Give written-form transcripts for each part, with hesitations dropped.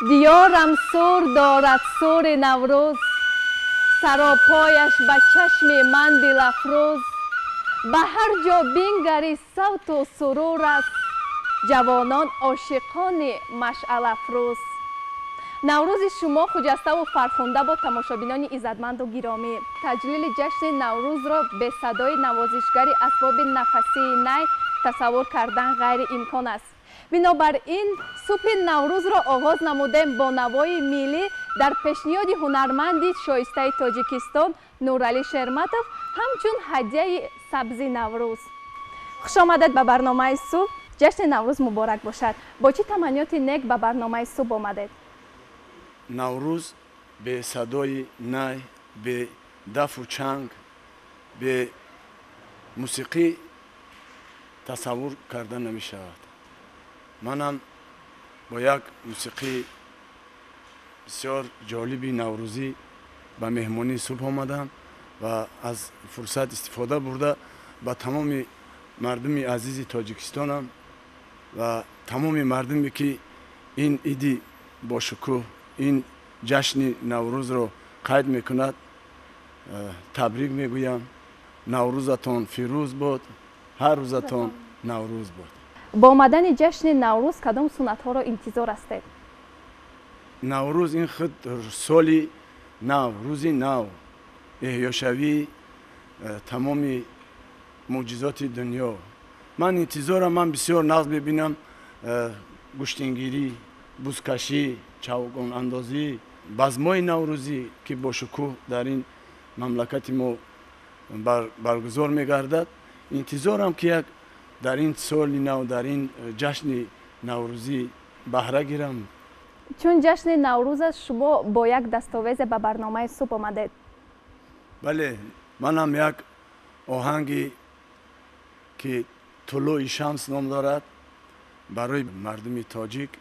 Диёрам сур дорад сури Наврӯз, саропояш ба чашми ман дилафрӯз. Ба ҳар ҷо бингари савту сурур аст, ҷавонон ошиқони машъалафрӯз. Наврӯзи шумо хуҷаставу фархунда бо тамошобинони иззатманду гиромӣ. Таҷлили ҷашни Наврӯзро бе садои навозишгари асбоби нафасии най тасаввур кардан ғайриимкон аст. Бинобар ин субҳи Наврӯзро оғоз намудем бо навои миллӣ дар пешниҳоди ҳунарманди шоистаи Тоҷикистон Нуралӣ Шерматов ҳамчун ҳадияи сабзи Наврӯз. Хуш омадед ба барномаи субҳ. Ҷашни Наврӯз муборак бошад. Бо чӣ таманниёти нек ба барномаи субҳ омадед? Наврӯз бе садои най, бе дафу чанг, бе мусиқӣ тасаввур карда намешавад. Манам бо як мусиқии бисёр ҷолиби наврӯзӣ ба меҳмонии субҳ омадам ва аз фурсат истифода бурда ба тамоми мардуми азизи Тоҷикистонам ва тамоми мардуме ки ин иди бошукӯҳ, ин ҷашни Наврӯзро қайд мекунад, табрик мегӯям. Наврӯзатон фирӯз бод, ҳар рӯзатон Наврӯз бод. Бо омадани ҷашни Наврӯз кадом суннатҳоро интизор ҳастед? Наврӯз ин худ соли нав, рӯзи нав, эҳёшавии тамоми мӯъҷизоти дунё. Ман интизорам, ман бисёр нағз мебинам гӯштингирӣ, бузкашӣ, чавгонандозӣ, базмҳои наврӯзӣ ки бо шукӯҳ дар ин мамлакати мо баргузор мегардад. Интизорам ки як дар ин соли нав, дар ин ҷашни наврӯзӣ баҳра гирам. Чун ҷашни Наврӯз аст, шумо бо як дастовезе ба барномаи субҳ омадед. Бале, манам як оҳанге ки Тулӯи шамс ном дорад, барои мардуми тоҷик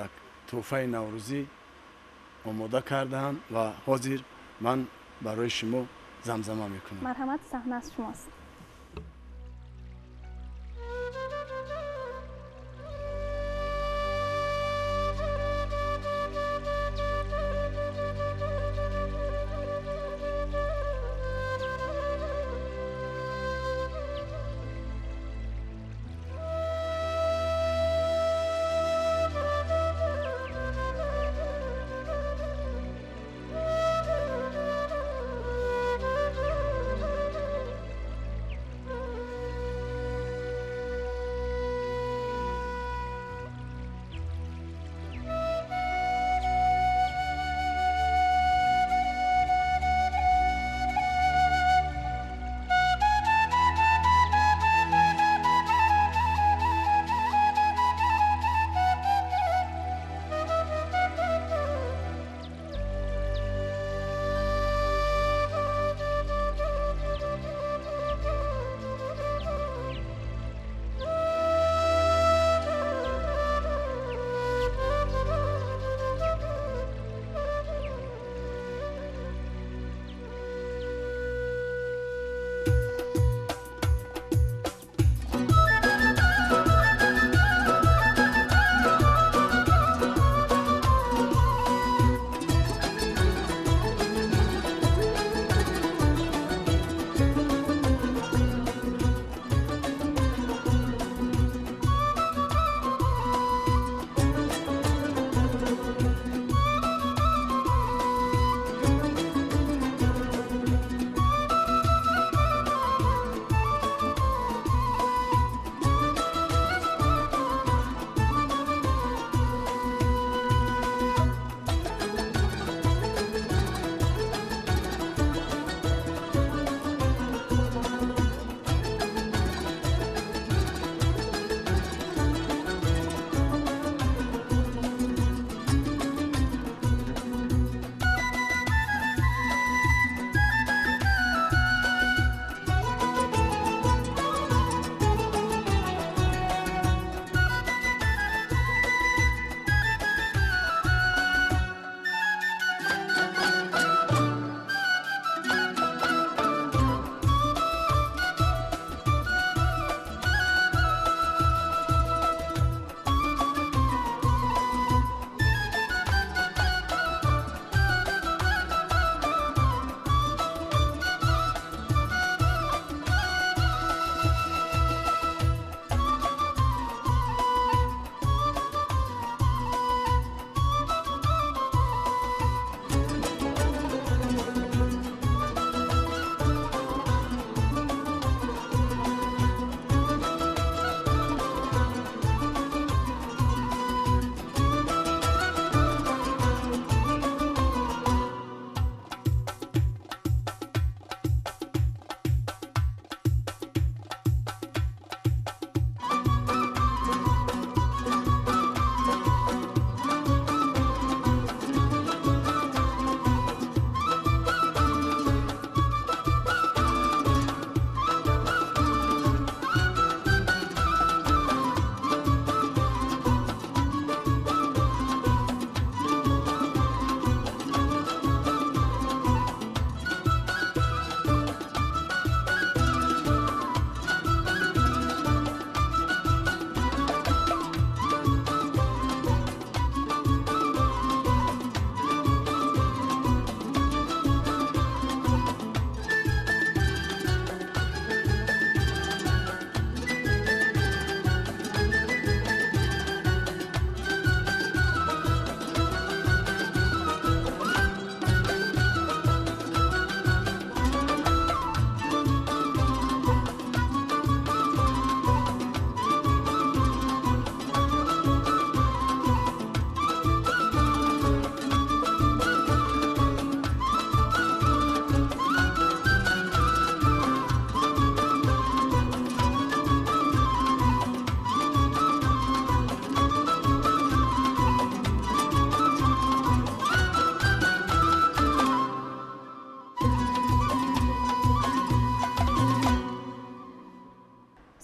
як тӯҳфаи наврӯзӣ омода кардаам ва ҳозир ман барои шумо замзама мекунам. Марҳамат, саҳна аз шумост.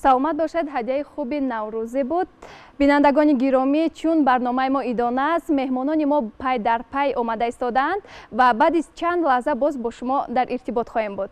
Саломат бошед, ҳадияи хуби наврӯзӣ буд. Бинандагони гиромӣ, чун барномаи мо идона аст, меҳмонони мо пай дар пай омада истодаанд ва баъди чанд лаҳза боз бо шумо дар иртибот хоҳем буд.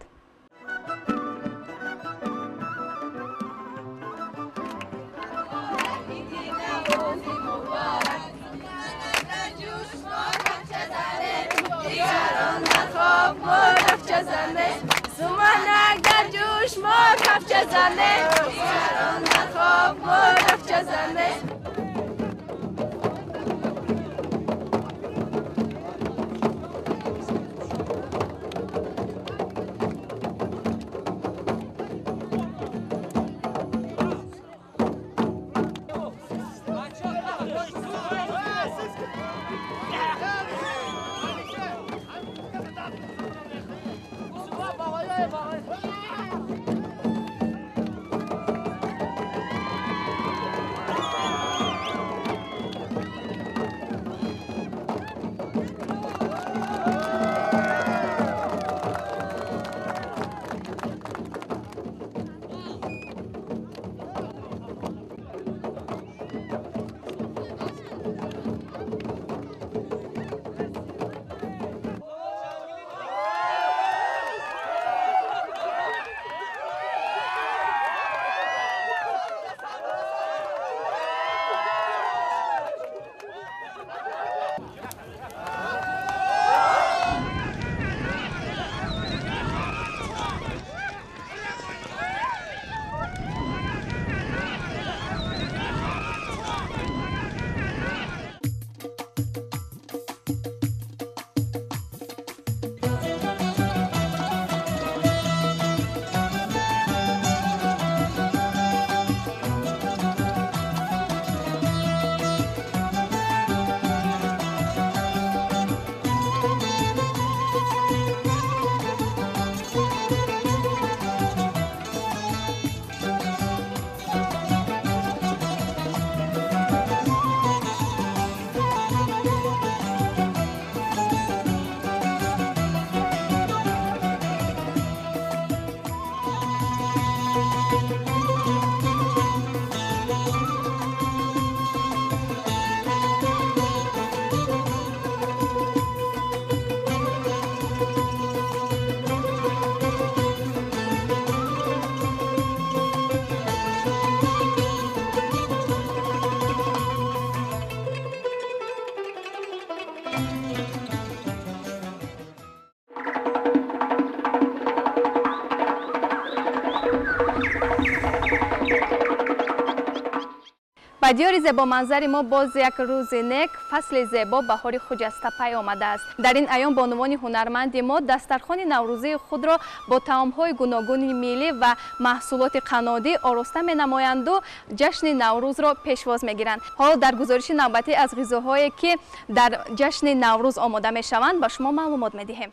Ба диёри зебоманзари мо боз як рӯзи нек, фасли зебо баҳори хуҷастапай омадааст. Дар ин айём бонувони ҳунарманди мо дастархони наврӯзии худро бо таомҳои гуногуни миллӣ ва маҳсулоти қаннодӣ ороста менамоянду ҷашни наврӯзро пешвоз мегиранд. Ҳоло дар гузориши навбатӣ аз ғизоҳое, ки дар ҷашни наврӯз омода мешаванд, ба шумо маълумот медиҳем.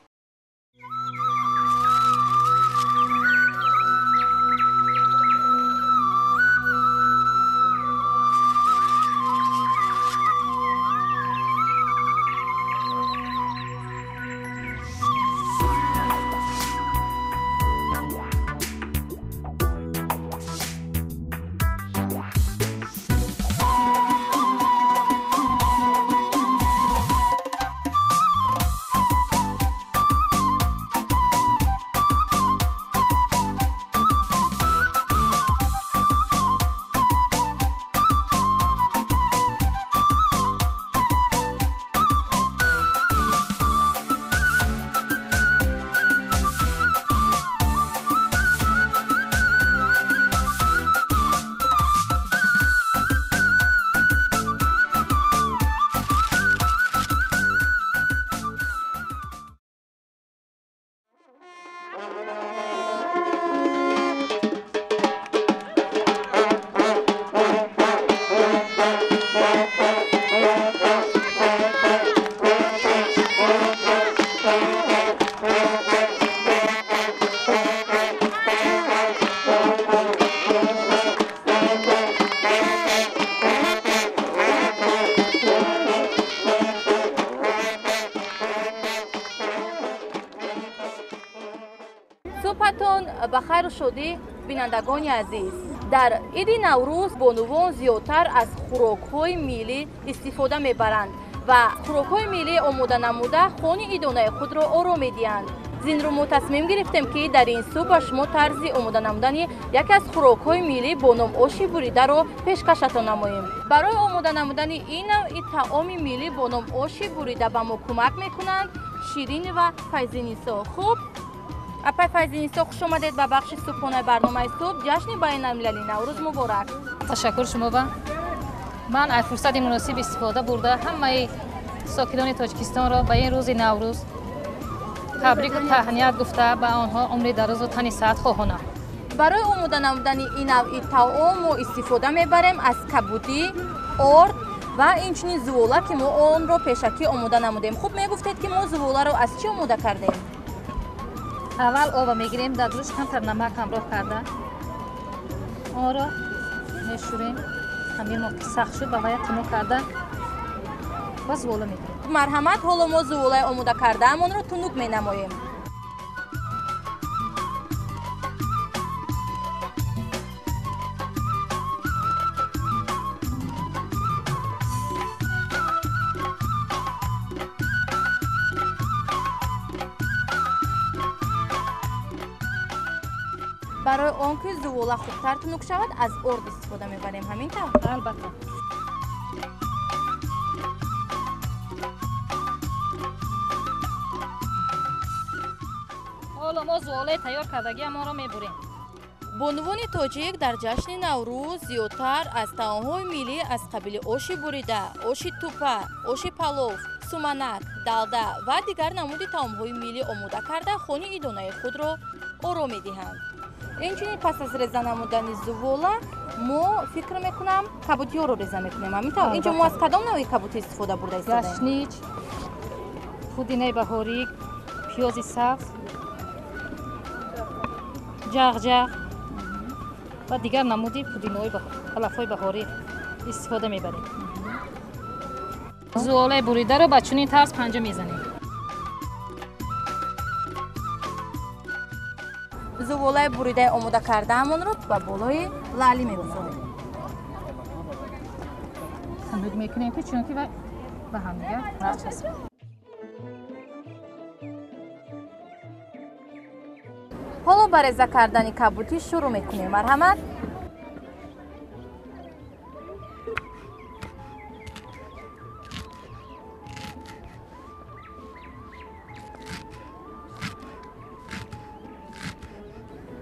Субҳатон ба хайру шодӣ, бинандагони азиз. Дар иди Наврӯз бонувон зиёдтар аз хӯрокҳои миллӣ истифода мебаранд ва хӯрокҳои миллӣ омода намуда хони идонаи худро оро медиҳанд. Зинрӯ мо тасмим гирифтем, ки дар ин субҳ ба шумо тарзи омода намудани яке аз хӯрокҳои миллӣ бо ном оши буридаро пешкашатон намоем. Барои омода намудани ин навъи таоми миллӣ бо ном оши бурида ба мо кӯмак мекунанд Ширин ва Файзинисо. Хуб, апай Файзинисо, хуш омадед ба бахши субҳонаи барномаи субҳ. Ҷашни байналмилалии Наврӯз муборак. Ташаккур шумоба. Ман аз фурсати муносиб истифода бурда ҳамаи сокинони Тоҷикистонро ба ин рӯзи Наврӯз табрику таҳният гуфта ба онҳо умри дарозу тани саҳат хоҳонам. Барои омода намудани ин навъи таом мо истифода мебарем аз кабудӣ, орд ва инчунин зувола, ки мо онро пешакӣ омода намудем. Хуб, мегуфтед, ки мо зуволаро аз чӣ омода кардем? Аввал оба мегирем, дар дурӯш камтар намак ҳамроҳ карда онро мешӯрем. Хамирмо ки сахт шуд, ба вая тунук карда ва зувола мегирем. Марҳамат, ҳоло мо зуволаи омода кардаамонро тунук менамоем. Барои он ки зувола хубтар тунук шавад, аз орд истифода мебарем, ҳамин тавр? Албатта. Ҳоло мо зуволаи тайёр кардагиамонро мебурем. Бонувони тоҷик дар ҷашни Наврӯз зиёдтар аз таомҳои миллӣ аз қабили оши бурида, оши тупа, оши палов, суманак, далда ва дигар намуди таомҳои миллӣ омода карда хони идонаи худро оро медиҳанд. Инчунин пас аз реза намудани зувола мо фикр мекунам кабутиҳоро реза мекунем, ҳамин тавр? Инҷо мо аз кадом навъи кабутӣ истифода бурда истодаем? Гашнич, пудинаи баҳорӣ, пиёзи сабз, ҷағҷағ ва дигар намуди пудинаҳои алафҳои баҳорӣ истифода мебарем. Зуволаи буридаро ба чунин тарз панҷа мезанем. Зуволаи буридаи омода кардаамонро ба болои лаъли мегузорем. Тунук мекунем, ки чунки ба ҳамдигар начаспад. Ҳоло ба реза кардани кабутӣ шурӯъ мекунем. Марҳамат.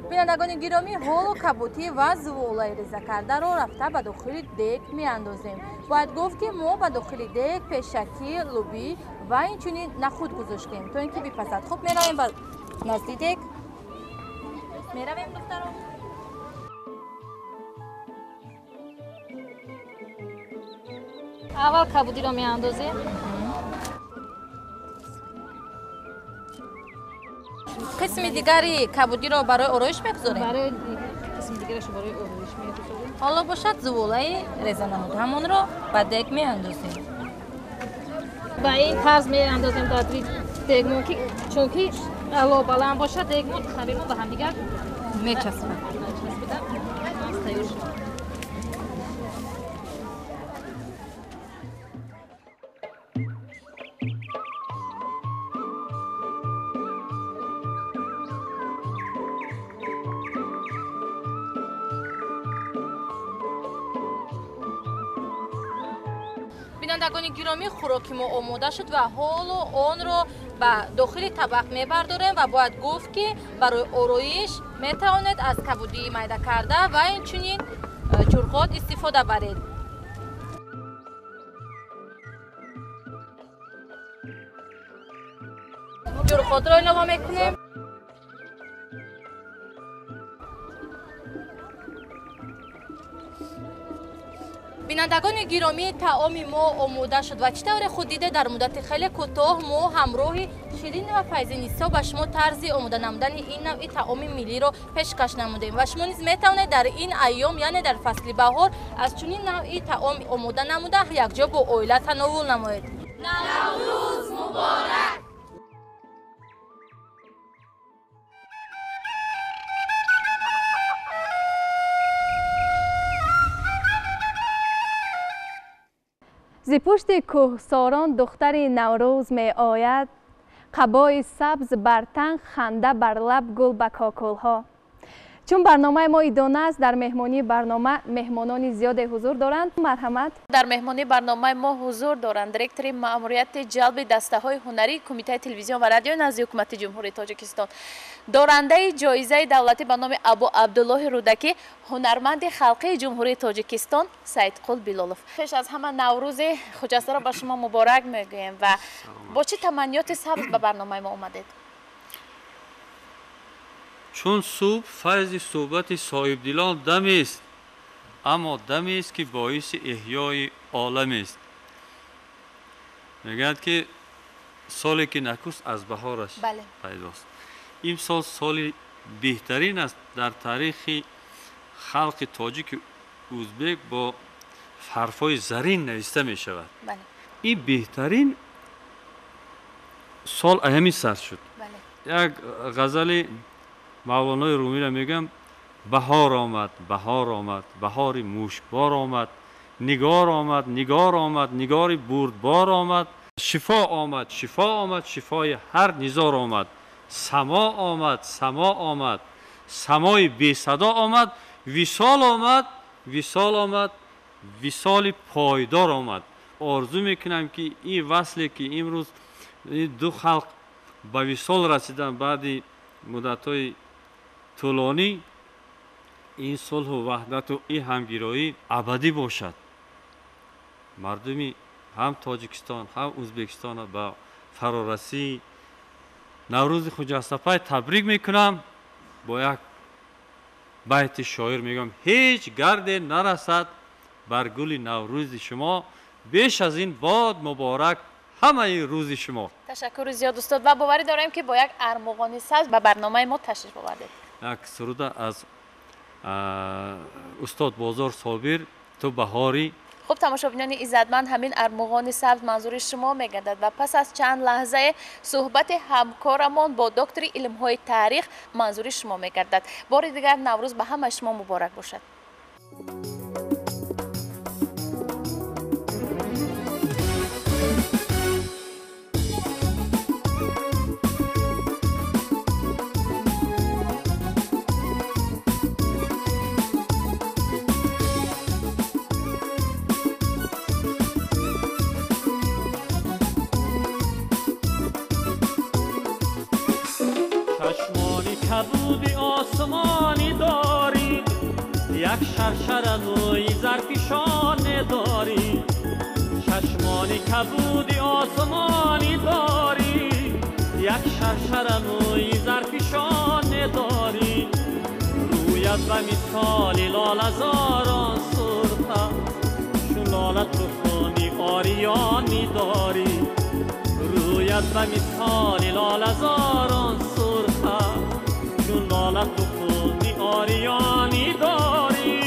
Бинандагони гиромӣ, ҳоло кабутӣ ва зуволаи резакардаро рафта ба дохили дег меандозем. Бояд гуфт, ки мо ба дохили дег пешакӣ лӯбӣ ва инчунин нахуд гузоштем, то ин ки бипазад. Хуб, меравем ба назди дег. Меравем, духтаро. Аввал кабудиро меандозем. Қисми дигари кабудиро барои ороиш мегузорем? Барои қисми дигарашро барои ороиш мегузорем. Ҳоло бошад зуволаи резанамудаамонро ба дег меандозем. Ба ин тарз меандозем дар дегмон, ки чунки ало баланд бошад, дегмон хамирмон ба ҳамдигар мечаспад. Тайёр шуд. Бинандагони гиромӣ, хӯроки мо омода шуд ва ҳоло онро ба дохили табақ мебардорем ва бояд гуфт, ки барои ороиш метавонед аз кабудии майда карда ва инчунин ҷурғот истифода баред. Ҷурғотро илова мекунем. Бинандагони гиромӣ, таоми мо омода шуд ва чӣ тавре худ дида, дар муддати хеле кӯтоҳ мо ҳамроҳи Ширин ва Файзинисо ба шумо тарзи омода намудани ин навъи таоми миллиро пешкаш намудем ва шумо низ метавонед дар ин айём, яъне дар фасли баҳор, аз чунин навъи таом омода намуда якҷо бо оила тановул намоед. Наврӯз муборак! Зи пушти кӯҳсорон духтари Наврӯз меояд, қабои сабз бар тан, ханда бар лаб, гул ба кокулҳо. Чун барномаи мо идона аст, дар меҳмонии барнома меҳмонони зиёде ҳузур доранд. Марҳамат. Дар меҳмонии барномаи мо ҳузур доранд директори маъмурияти ҷалби дастаҳои ҳунарии Кумитаи телевизион ва радиои назди Ҳукумати Ҷумҳурии Тоҷикистон, дорандаи ҷоизаи давлатӣ ба номи Абу Абдуллоҳи Рӯдакӣ, ҳунарманди халқии Ҷумҳурии Тоҷикистон Саидқул Билолов. Пеш аз ҳама Наврӯзи хуҷастаро ба шумо муборак мегӯем ва бо чӣ таманниёти сабз ба барномаи мо омадед? Чун субҳ файзи суҳбати соҳибдилон дамест, аммо дамест ки боиси эҳёи оламест. Мегӯянд ки соле ки накуст аз баҳораш пайдост. Имсол соли беҳтарин аст дар таърихи халқи тоҷики узбек, бо ҳарфҳои зарин нависта мешавад. Ин беҳтарин сол ҳамин сар шуд. Як ғазали Мавлонои Румиро мегӯям: баҳор омад, баҳор омад, баҳори мушкбор омад, нигор омад, нигор омад, нигори бурдбор омад, шифо омад, шифо омад, шифои ҳар низор омад, само омад, само омад, самои бесадо омад, висол омад, висол омад, висоли пойдор омад. Орзу мекунам ки ин васле ки имрӯз ду халқ ба висол расиданд баъди муддатҳои тӯлонӣ, ин сулҳу ваҳдату ин ҳамгироӣ абадӣ бошад. Мардуми ҳам Тоҷикистон ҳам Ӯзбекистонро ба фарорасии Наврӯзи хуҷастапай табрик мекунам. Бо як байти шоир мегӯям: ҳеҷ гарде нарасад бар гули Наврӯзи шумо, беш аз ин бод муборак ҳамаи рӯзи шумо. Ташаккури зиёд устод, ва боварӣ дорем ки бо як армуғони сабз ба барномаи мо ташриф овардед. Як суруда аз устод Бозор Собир, ту баҳорӣ. Хуб, тамошобинони иззатманд, ҳамин армуғони сабз манзури шумо мегардад ва пас аз чанд лаҳзае суҳбати ҳамкорамон бо доктори илмҳои таърих манзури шумо мегардад. Бори дигар Наврӯз ба ҳамаи шумо муборак бошад. کبودی آسمانی داری، یک شرشر موی زرفیشانه داری. چشمانی کبودی آسمانی داری، یک شرشر موی زرفیشانه داری. رویت به مثال لاله‌زاران سرخ است، چون لاله تو خونی آریانی داری. رویت به مثال لاله‌زاران سرخ است، چون لاله تو خونی آریانی داری.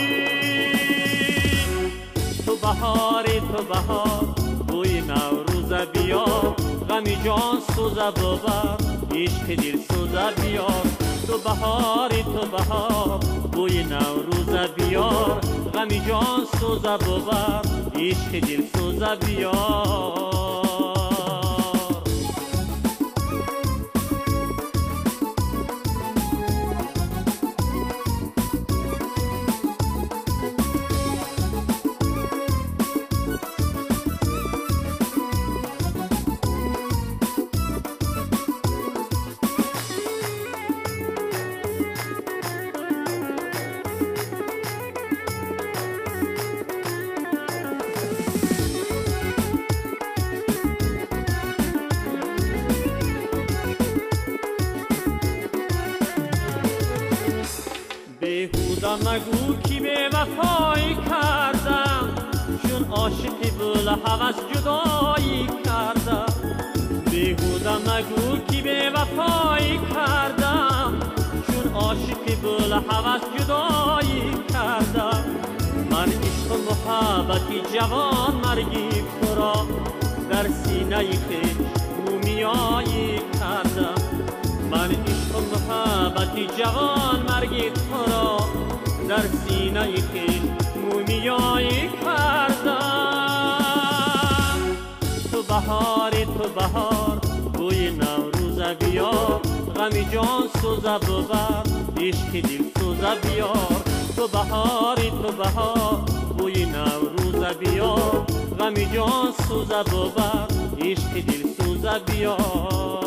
تو بهاری تو بهار، بوی نوروز بیار، غمی جان سوزه ببر، عشق دل سوزه بیار. تو بهاری تو بهار، بوی نوروز بیار، غمی جان سوزه ببر، عشق دل سوزه بیار. مگو کی به وفایی کردم، چون عاشقی بول هوس جدایی کردم. بیهوده مگو کی به وفایی کردم، چون عاشقی بول هوس جدایی کردم. من عشق و محبتی جوان مرگی تو را در سینه خویش مومیایی کردم. من عشق و محبتی جوان مرگی تو را در سینه خویش مومیایی کردم. баҳор, бӯи Наврӯза биёр, ғами ҷон сӯза бубар, ишқи дилсӯза биёр. Ту баҳори, ту баҳор, бӯи Наврӯза биёр, ғами ҷон сӯза бубар, ишқи дилсӯза биёр.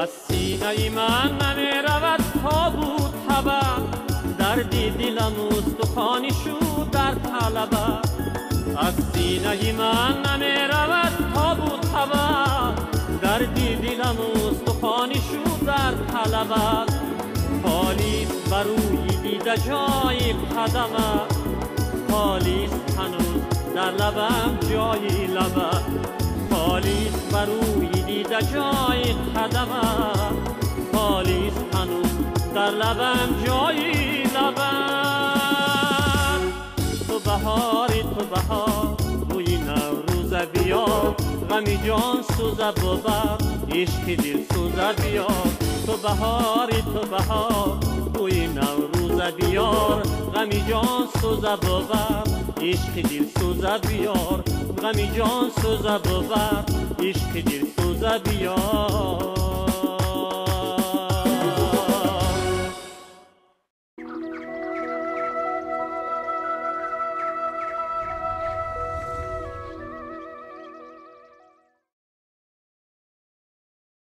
Аз синаи ман намеравад тобу таба, дарди дилам устухони шуд дар талаба. Аз синаи ман намеравад тобу таба, дарди дилам устухони шуд дар талаба. Холист бар рӯи дида ҷои қадама, холист ҳанӯз дар лабам ҷои лаба. Холист бар рӯи дида ҷои қадама, холист ҳанӯз дар лабам ҷои лабам. Ту баҳори, ту баҳор, бӯи Наврӯза биёр, ғами ҷон сӯза бубар, ишқи дилсӯза биёр. Ту баҳори, ту баҳор, бӯи Наврӯза биёр, ғами ҷон сӯза бубар, ишқи дилсӯза биёр. Ғами ҷон сӯза бубар, ишқи дилсӯза биёр.